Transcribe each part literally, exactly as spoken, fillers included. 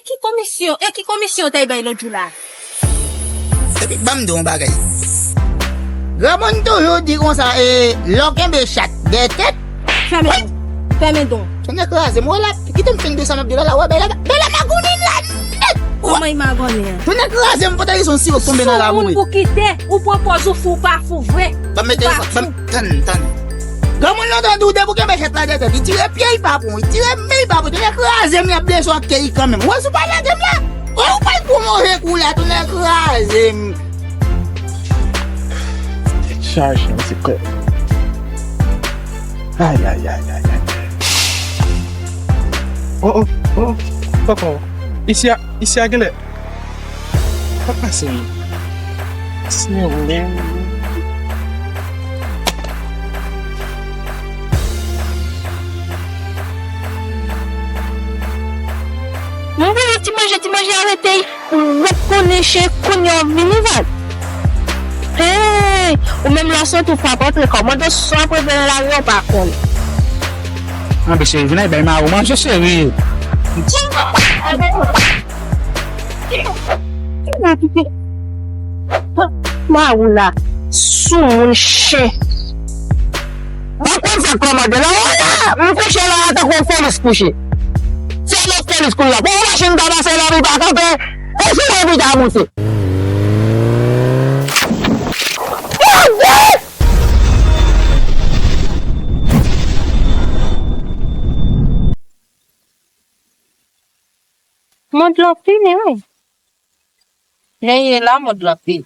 Ki komisyon, e ki komisyon w t al bay lòt jou la? Epi, ban m di w yon bagay. Granmoun toujou di konsa, e, lè w kenbe chat dèyè tèt. Fèmen don. Fèmen don. Tonnè kraze m, wè la, kite m fin di sa m ap di la, la, wè, bèl la, bèl la magonnen la nèt. Kòman li magonnen an? Tonnè kraze m, fò ta di se yon siwo k tonbe nan labou. Sou moun pou kite, ou pran pòz ou fou, ou pa fou vre. Ban m mete, ban m, tann, tann. Granmoun nan tande w depi w kenbe chat la dèyè tèt, li tire pye, li pa pran, li tire men, li pa pran, tonnè kraze m, li ap blese w ak kè li kanmenm. Wè, si w pa lage m la, wè, ou pral pran move kou la, tonnè kraze m. Tèt chaje, mwen se kò. Ay, ay, ay, ay, ay. Oh, oh, oh, oh. Isi a, isi a genlè. Sa k pase menm? Senyè o. Mwen vle ti manje, ti manje arete. Ou ret konnen chen kounye a w vini vag. Hey, ou menm lè w soti w frape antre kòmande swa prefere nan lari an pa konn. Anbe cheri, vin ay bay mari w manje cheri. Mari w la, soumoun chen. Ou konn sa k kòmande la, wè la, m kouche la a tankou yon fèlis kouche. Se yon fèlis kounye a. Bon, machin ta pase la, li pa kanpe. E si mwen pita moute. Mond lan fini, wi. Jan ye la, mond lan fini.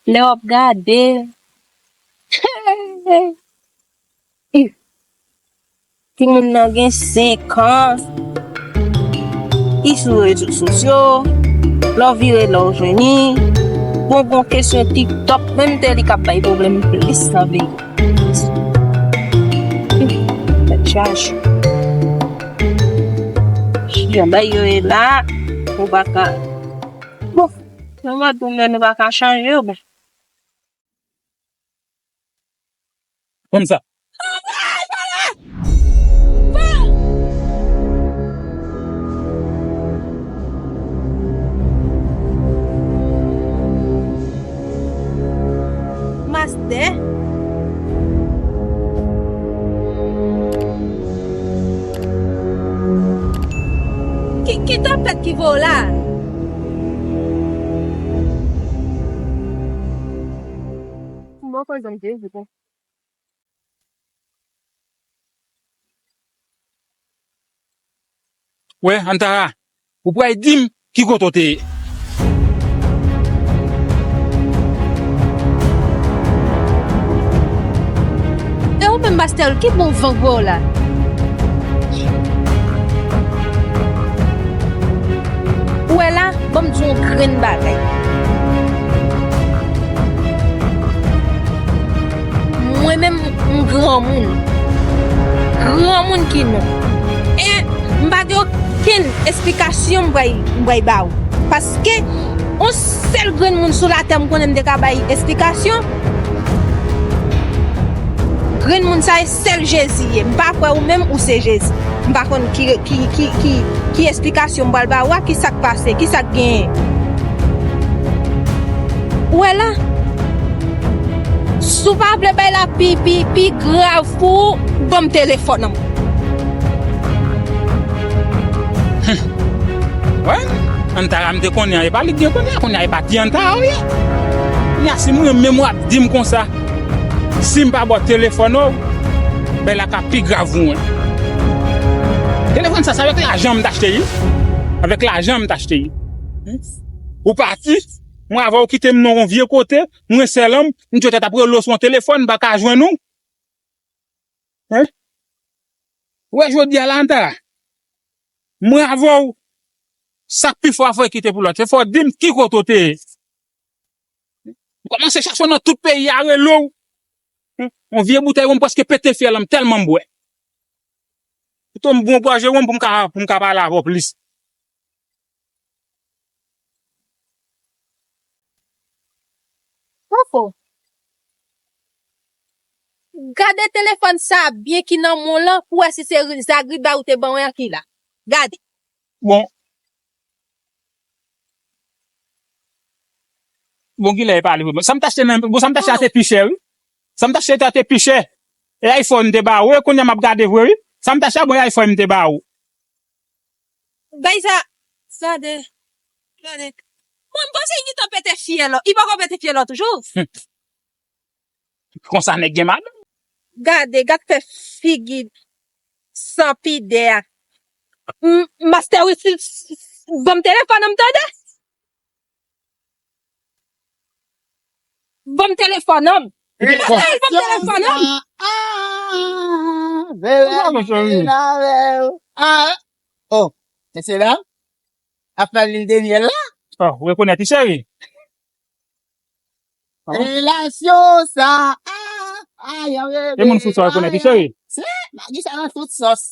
Lè w ap gade, timoun nan gen senk an, li sou rezo sosyo, lè w vire lè w jwenn li, bon, bon kesyon TikTok, menm te li k ap bay pwoblèm plis nan peyi. Tèt chaje. Jan bagay yo ye la, ou pa ka. Bon, nou va tounen, nou pa ka chanje yo, bon. Kòmsa. Mastè. Ki, ki tanpèt ki voye w la? Mwen pa janm te di konsa. Wè, Antara, ou pral di m ki kote w te ye. E ou menm, Bastèl, ki bon van gwo la? Ou wè la, ban m di w yon grenn bagay. Mwen menm, m granmoun. Granmoun ki non. E m pa gen okenn esplikasyon m pral, m pral ba ou. Paske, yon sèl grenn moun sou latè m konnen m te ka bay esplikasyon. Grenn moun sa, e sèl Jezi ye. M pa kwè ou menm ou se Jezi. M pa konn ki, ki, ki, ki, ki esplikasyon m pral ba ou a, ki sa k pase, ki sa k genyen. Ou wè la? Si w pa vle bay la pi, pi, pi grav pou ou, ban m telefòn an. Wè, Antara m te konnen an, e pa li k gen kounye a, kounye a e pa ti Antara ou ye. Kounye a si mwen menm w ap di m konsa, si m pa ba w telefòn ou, bagay la ka pi grav pou mwen. Telefòn sa, se avèk lajan m t achte li. Avèk lajan m t achte li. Ou pati, mwen avè w kite m nan yon vye kote, mwen sèl an m, m tchotè t ap rele w sou yon telefòn, m pa ka jwenn ou. Hein? Ou wè jodi a la, Antara, mwen avè w, sa k pi fò a fò w kite pou lòt. Se fò w di m ki kote w te ye. M kòmanse chache w nan tout peyi a, rele w. Yon vye boutèy wonm prèske pete fyèl an m tèlman m bwè. Pito m bwè yon gòje wonm pou m ka, pou m ka pale avè w plis. Fofo. Gade telefòn sa a byen ki nan men w lan pou w wè si se ri- Zagriba ou te ban mwen an ki la. Gade. Bon. Bon, kilè e pale vre. Sa m t achte nan, bon, sa m t achte a te pi chè, wi. Sa m t achte a te pi chè. E iPhone m te ba ou, e kounye a m ap gade vre, wi. Sa m t achte a, bon, e iPhone m te ba ou. Bay sa. Gade. Gade. Mwen, m panse li gentan pete fyèl. Li poko pete fyèl toujou. Konsa nèg gen madanm. Gade, gad fè figi san pidè a. M- Master Wifi, ban m telefòn an m tande. Ban m telefòn an. Master, ban m telefòn an. Ah, ah, veye m vin avè w. Ah, oh, mesye dam, ap fè lil de myèl la. Oh, ou rekonèt li, cheri? Relasyon sa, ah, ah, yon reve. E moun fou sa rekonèt li, cheri? Se, magi sa nan tout sòs.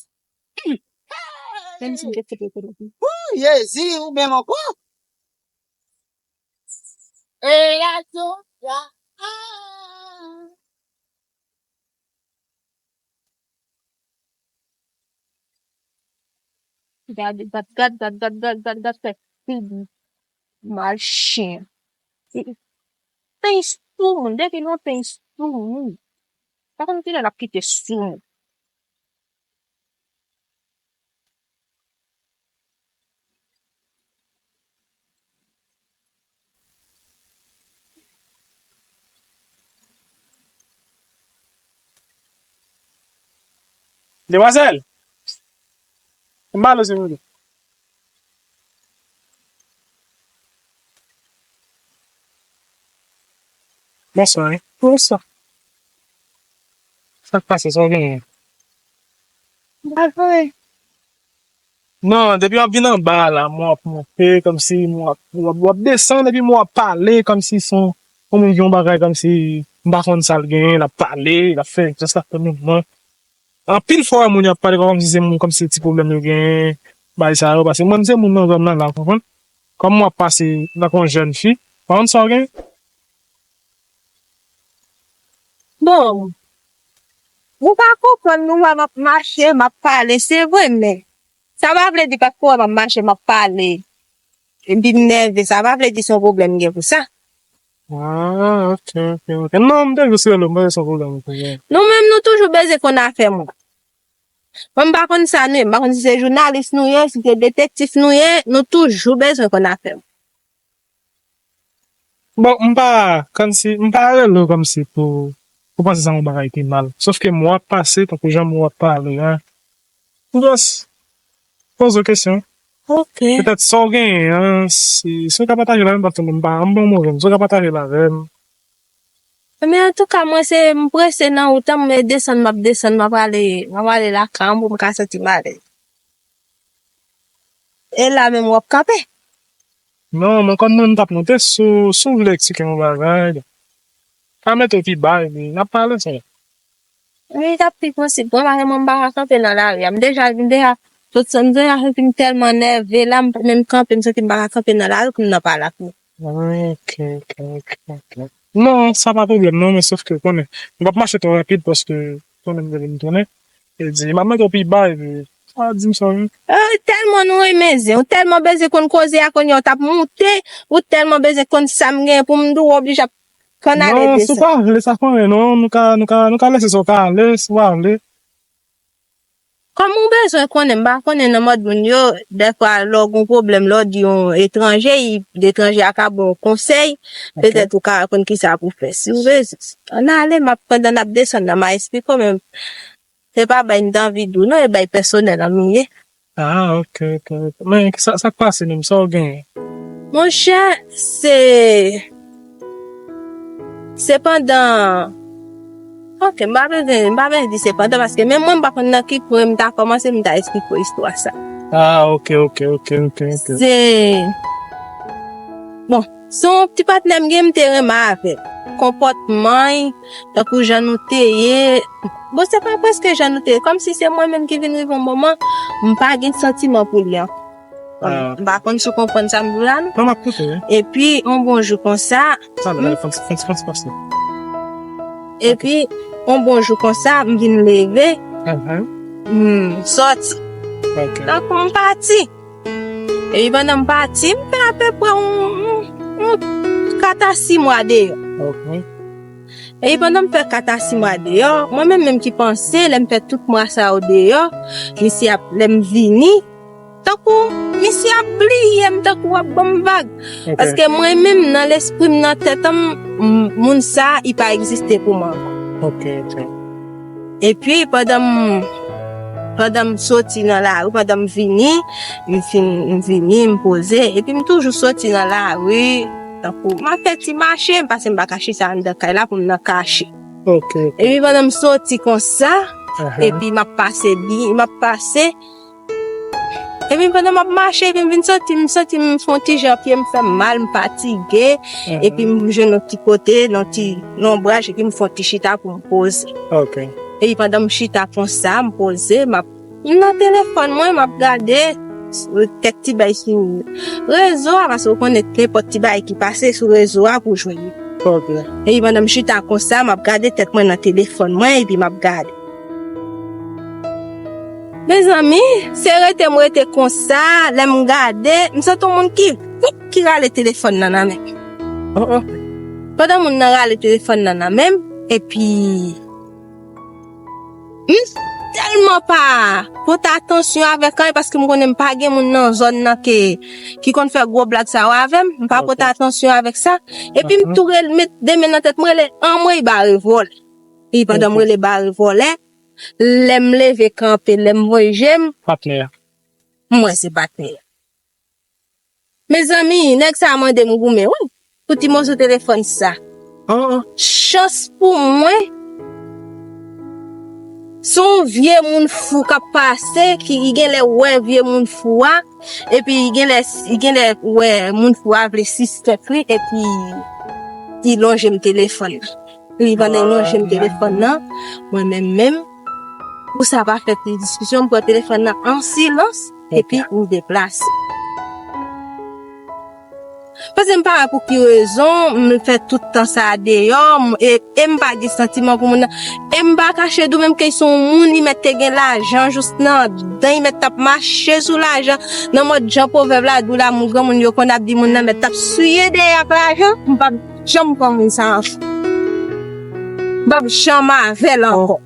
Menm si m te fete kote. Ou, Jezi, ou menm ankò. Relasyon sa, ah. Gade, gad, gad, gad, gad, gad, gad, gad, fè figi mal chen. Pens sou moun, depi nou pens sou moun. Pa konn kilè l ap kite sou moun. Demwazèl! M ba nou, silvouplè. Bonswa, wi. Bonswa. Sa k pase, sa w genyen? M pa konnen. Non, depi w ap vin anba a la, mwen w ap monte, kòmsi mwen w ap, w ap, w ap desann, epi mwen w ap pale, kòmsi se yon, yon moun gen yon bagay, kòmsi m pa konn sa l genyen, l ap pale, l ap fè jès, l ap fè mouvman. Anpil fwa, moun yo ap pale kòmsi se moun, kòmsi se ti pwoblèm yo genyen, bagay sa yo, paske mwen, m se moun nan zòn nan la, w konprann? Kòm mwen ap pase tankou yon jèn fi, pa konn sa w genyen? Bon, ou pa konprann, ou wè m ap mache, m ap pale, se vre, men sa pa vle di paske w wè m ap mache, m ap pale, epi m nève, sa pa vle di se yon pwoblèm m gen pou sa. Ah, ok, ok, ok. Non, m te jis rele w, m panse se yon pwoblèm ou te gen. Nou menm, nou toujou bezwen konn afè moun. Mwen, m pa konn sa nou ye, m pa konn si se jounalis nou ye, si se detektif nou ye, nou toujou bezwen konn afè moun. Bon, m pa, kòmsi, m pa rele w kòmsi pou, pou panse sa yon bagay ki mal. Sòf ke mwen w ap pase, tankou jan mwen w ap pale a. M jis poze w kesyon. Ok. Petèt sa w genyen an, si, si w ka pataje l avè m, paske m pa, m bon mouvè, si w ka pataje l avè m. Men antouka, mwen se, m prese nan wout lan, mwen desann, m ap desann, m ap ale, m ap ale lakay mwen pou m ka santi m alèz. E la menm w ap kanpe. Non, mwen konn mwen m t ap monte, si w, si w vle eksplike m yon bagay, ka mete w pi ba, epi n ap pale sa. Wi, t ap pi posib. Mwen pa, mwen m pa ka kanpe nan lari a. M deja, m deja, sot, m deja santi m tèlman nève la, m pa menm kanpe, m santi m pa ka kanpe nan lari pou m nan pale ak moun. Ok, ok, ok, ok. Non, sa pa pwoblèm, non, men sòf ke, konnen, m p ap mache twò rapid paske, konnen m dwe vin tounen. E di, m ap mete w pi ba, epi, sa di m sa, wi. Ah, tèlman nou renmen zen, ou tèlman bezwen konn koze a kounye a, ou t ap moute, ou tèlman bezwen konn sa m gen pou m di w, ou oblije ap konn ale desann. Non, si w pa vle, sa konnen, non, nou ka, nou ka, nou ka lese sa w ka ale, si w pa vle. Kòm ou bezwen konnen, m pa konnen nan mòd moun yo, dèfwa lè w gen yon pwoblèm, lè w di yon etranje, etranje a ka ba w konsèy, petèt ou ka konn kisa pou w fè. Si w bezwen, ann ale, m ap, pandan n ap desann nan, m a esplike w, men se pa bay m t anvi di w non, e bay pèsonèl an m ye. Ah, ok, ok, ok. Men sa, sa k pase menm, sa w genyen? Monchè, se, se pandan, ok, m pa bezwen, m pa bezwen di se pandan, paske menm mwen, m pa konn nan ki pwen m ta kòmanse, m ta esplike w istwa sa. Ah, ok, ok, ok, ok, ok. Se, bon, se yon ti patnè m gen, m te renmen avè l. Konpòtman l, tankou jan nou te ye. Bon, se pa prèske jan nou te ye. Kòmsi se mwen menm ki vin rive yon moman, m pa gen santiman pou li ankò. Ah. M pa konn si w konprann sa m di w la, non? Non, m ap koute, wi. Epi, yon bon jou konsa, Talè, talè, fè yon ti, fè yon ti, fè yon ti pase. Epi, yon bon jou konsa, m vin leve, m sòti. Tankou m pati. Epi pandan m pati, m fè apeprè yon, yon, yon kat a sis mwa deyò. Epi pandan m fè kat a sis mwa deyò, mwen menm menm ki panse, lè m fè tout mwa sa yo deyò, misye ap, lè m vini, tankou misye ap bliye m, tankou ap ban m vag. Paske mwen menm, nan lespri m, nan tèt m, m- moun sa, li pa egziste pou mwen ankò. Epi pandan m pandan m soti nan lari, pandan m vini, m fin m vini, m poze, epi m toujou soti nan lari, tankou m ap fè ti mache, paske m pa ka chita anndan kay la pou m nan kache. Epi pandan m soti konsa, epi m ap pase bi, m ap pase, epi pandan m ap mache, epi m vin santi, m santi m fè yon ti jan pye m fè m mal, m fatige, epi m jwenn yon ti kote, nan ti lonbraj, epi m fè yon ti chita pou m poze. Epi pandan m chita konsa, m poze, m ap m nan telefòn mwen, m ap gade kèk ti bay sou rezo a, paske ou konnen nenpòt ti bay ki pase sou rezo a pou jwenn li. Epi pandan m chita konsa, m ap gade tèt mwen nan telefòn mwen, epi m ap gade. Mezanmi, se rete m rete konsa, lè m gade, m santi yon moun ki, ki rale telefòn nan nan men m. Pandan moun nan rale telefòn nan nan men m, epi m tèlman pa pote atansyon avèk anyen, paske m konnen m pa gen moun nan zòn nan ke, ki konn fè gwo blag sa yo avè m. M pa pote atansyon avèk sa. Epi m tou rele, met de men nan tèt mwen, rele anmwey bare vòlè. Epi pandan m rele bare vòlè, lè m leve kanpe, lè m voye je m, patnè a, m wè se patnè a. Mezanmi, nèg sa a mande m goumen, wi, pou ti moso telefòn sa. Chans pou mwen, se yon vye moun fou k ap pase, ki, ki genlè wè vye moun fou a, epi li genlè, li genlè wè moun fou a vle sispèk li, epi li lonje m telefòn nan. Epi pandan l lonje m telefòn nan, mwen menm menm, pou sa pa fè plis diskisyon, m pran telefòn nan an silans, epi m deplase. Paske m pa wè pou ki rezon m fè tout tan sa a deyò, m- e, e m pa gen santiman pou moun nan. E m pa kache di w menm ke se yon moun, li mèt te gen lajan jous nan dan, li mèt t ap mache sou lajan. Nan mòd jan pwovèb la di w la, moun granmoun yo konn ap di moun nan mèt t ap siye dèyè ak lajan, m p ap janm pran moun sa ankò. M p ap janm avè l ankò.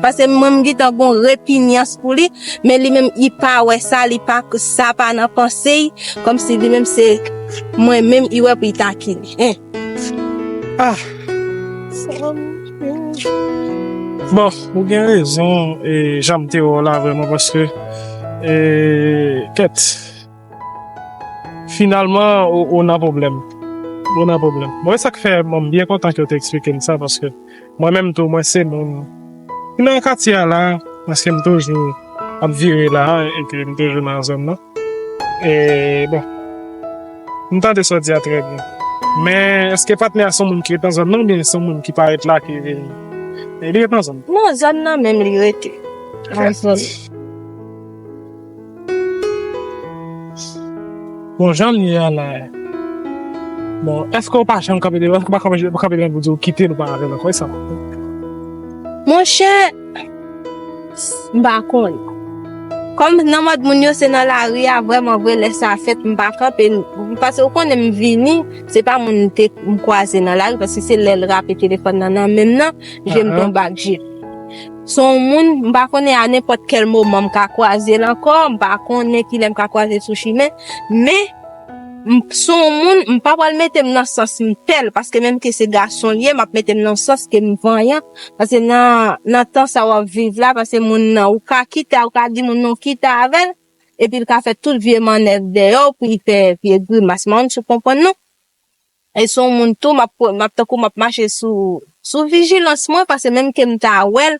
Paske mwen, m gentan gon repinyans pou li, men li menm, li pa wè sa, li pa, sa pa nan panse l, kòmsi li menm se mwen menm, li wè pou li takine. Hein. Ah. Bon, ou gen rezon, e, jan m te wè w la vrèman, paske, e, kèt, finalman, ou, ou nan pwoblèm. Ou nan pwoblèm. Bon, e sa k fè mwen, m byen kontan ke w te eksplike m sa, paske mwen menm tou, mwen se moun ki nan katye a la, paske m toujou ap vire la, e ke m toujou nan zòn nan. E, bon, m tande sa w di a trè byen. Men, èske patnè a se yon moun ki ret nan zòn nan, oubyen se yon moun ki parèt la, ki vin? E li ret nan zòn nan. Nan zòn nan menm li rete. Nan zòn. Bon, jan l ye a la. Bon, èske w pa janm kanpe devan, w pa kanpe, kanpe devan pou di w kite l, ou pa avè l ankò, e sa? Monchè, m pa konnen. Kòm nan mòd moun yo se nan lari a, vrèman vre, lè sa fèt, m pa kanpe, paske ou konnen m vini, se pa moun m te, m kwaze nan lari, paske se lè l rape telefòn nan nan men m nan, je m tonbe ak je l. Se yon moun, m pa konnen a nenpòt kèl moman m ka kwaze l ankò, m pa konnen kilè m ka kwaze l sou chimen, men m- se yon moun, m pa pral mete m nan sans m tèl, paske menm ke se gason l ye, m ap mete m nan sans ke m vanyan, paske nan, nan tan sa w ap viv la, paske moun nan, ou ka kite a, ou ka di moun nan w kite avè l, epi l ka fè tout vye mannèv dèyè w pou l fè vye grimas. M pa konn si w konprann non. E se yon moun tou, m ap, m ap tankou m ap mache sou, sou vijilans mwen, paske menm ke m ta wè l,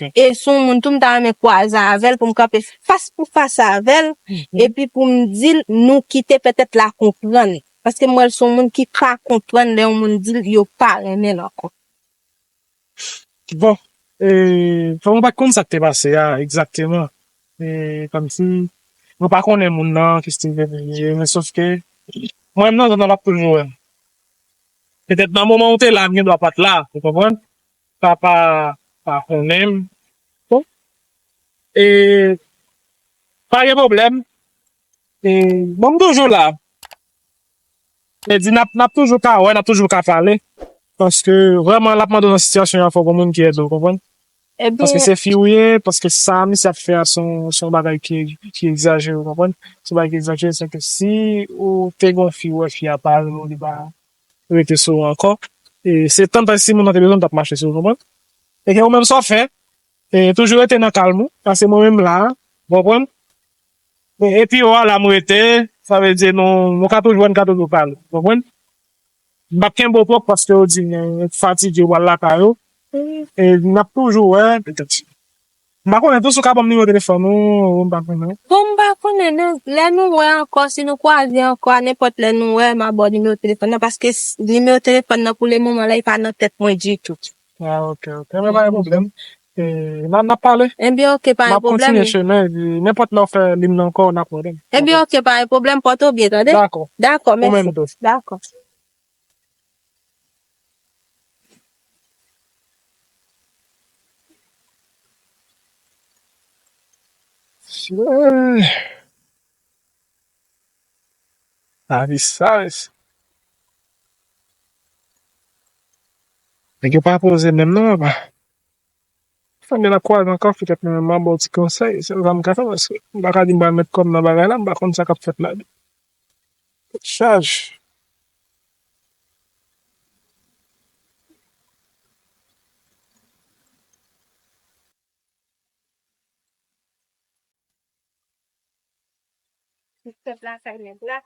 e se yon moun tou, m ta renmen kwaze avè l pou m kanpe fas pou fas avè l, epi pou m di l, nou kite, petèt l a konprann. Paske m wè l se yon moun ki pa konprann lè yon moun di l yo pa renmen l ankò. Bon, e, fò mwen pa t konn sa k te pase a egzakteman. E, kòmsi, mwen pa konnen moun nan, ki stil de moun li ye, men sòf ke, mwen menm nan zòn nan, l ap toujou wè m. Petèt nan moman ou te la, m gen dwa pa t la, ou konprann? papa pa konnen m. Bon. E pa gen pwoblèm. E bon, m toujou la. E di n ap, n ap toujou ka wè, n ap toujou ka pale. Paske vrèman, l ap mande w nan sitiyasyon an, fò w gon moun ki ede w, konprann? Paske se fi ou ye, paske sa misye ap fè a se yon, se yon bagay ki, ki egzajere, w konprann? Se yon bagay ki egzajere, se ke si ou te gon fi, ou wè fi a pa renmen w, li pa rete sou ou ankò, e se tann pa si moun nan te bezwen w, l t ap mache sou ou, konprann? E ke ou menm sa w fè, e toujou rete nan kalm ou, paske mwen menm la, w konprann? E, epi w la m rete, sa vle di nou, nou ka toujou wè, n ka toujou pale, w konprann? M p ap kenbe w pòk paske yo di m fatige, w al lakay ou. E n ap toujou wè. M pa konnen tou si w ka ban m nimewo telefòn ou, m pa konnen. Bon, m pa konnen non. Lè nou wè ankò, si nou kwaze ankò, a nenpòt lè nou wè, m a ba w nimewo telefòn nan, paske s- nimewo telefòn nan pou le moman la, li pa nan tèt mwen ditou. Ah, ok, ok. Men pa gen pwoblèm. E, n a, n ap pale. Ebyen, ok, pa gen pwoblèm. M ap kontinye chemen, epi nenpòt lè w fè lim nan ankò, n ap wè. Ebyen, ok, pa gen pwoblèm, pòte w byen, tande? Dakò. Dakò, mèsi. Ou menm tou. Dakò. Lavi sa, mesye. Nèg yo pa poze menm non, papa. Fanmi n ap kwaze ankò, petèt mwen menm m ap ba w ti konsèy, sèl sa m ka fè, paske m pa ka di m pral met kò m nan bagay la, m pa konn sa k ap fèt la. Tèt chaje. Tout pèp lakay nèg la,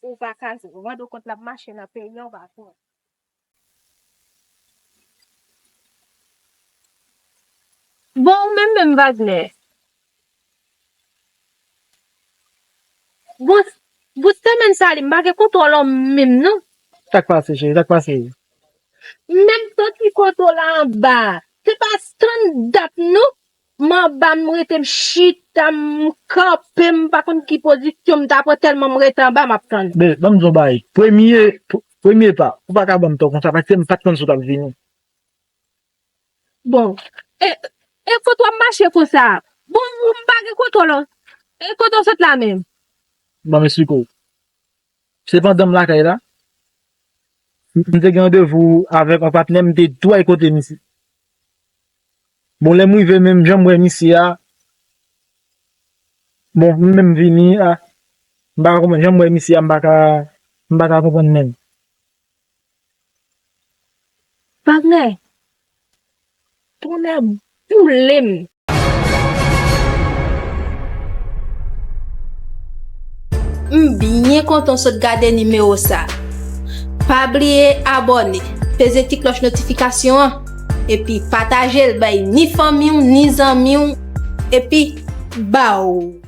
ou pa ka rann ou kont l ap mache nan peyi a, ou pa konnen. Bon, ou menm menm, Wagner. Bon, bout semèn sa li, m pa gen kontwòl an menm non. Sa k pase, cheri? Sa k pase? Menm tann ki kontwòl la anba. Se pa tann dat non. M anba, m rete, m chita, m kanpe, m pa konn ki pozisyon m ta pran tèlman m rete anba, m ap tann. Be, ban m di w yon bagay. Premye, pr- premye pa, ou pa ka ban m tò konsa, paske m pa t konn si w t ap vini. Bon, e, e kote w ap mache konsa? Bon, ou m pa gen kontwòl an. E kote w sot la menm? Ban m esplike w. Se pandan m lakay la, m te gen randevou avèk yon patnè m, m te tou al kote misye. Bon, lè m rive menm jan m wè misye a, bon, m menm vini a, m pa ka konprann jan m wè misye a, m pa ka, m pa ka konprann menm. Wagner, tonnè boule m. M byen kontan w sot gade nimewo sa. Pa bliye abòne, peze ti klòch notifikasyon an, epi pataje l bay ni fanmi w, ni zanmi w, epi baw!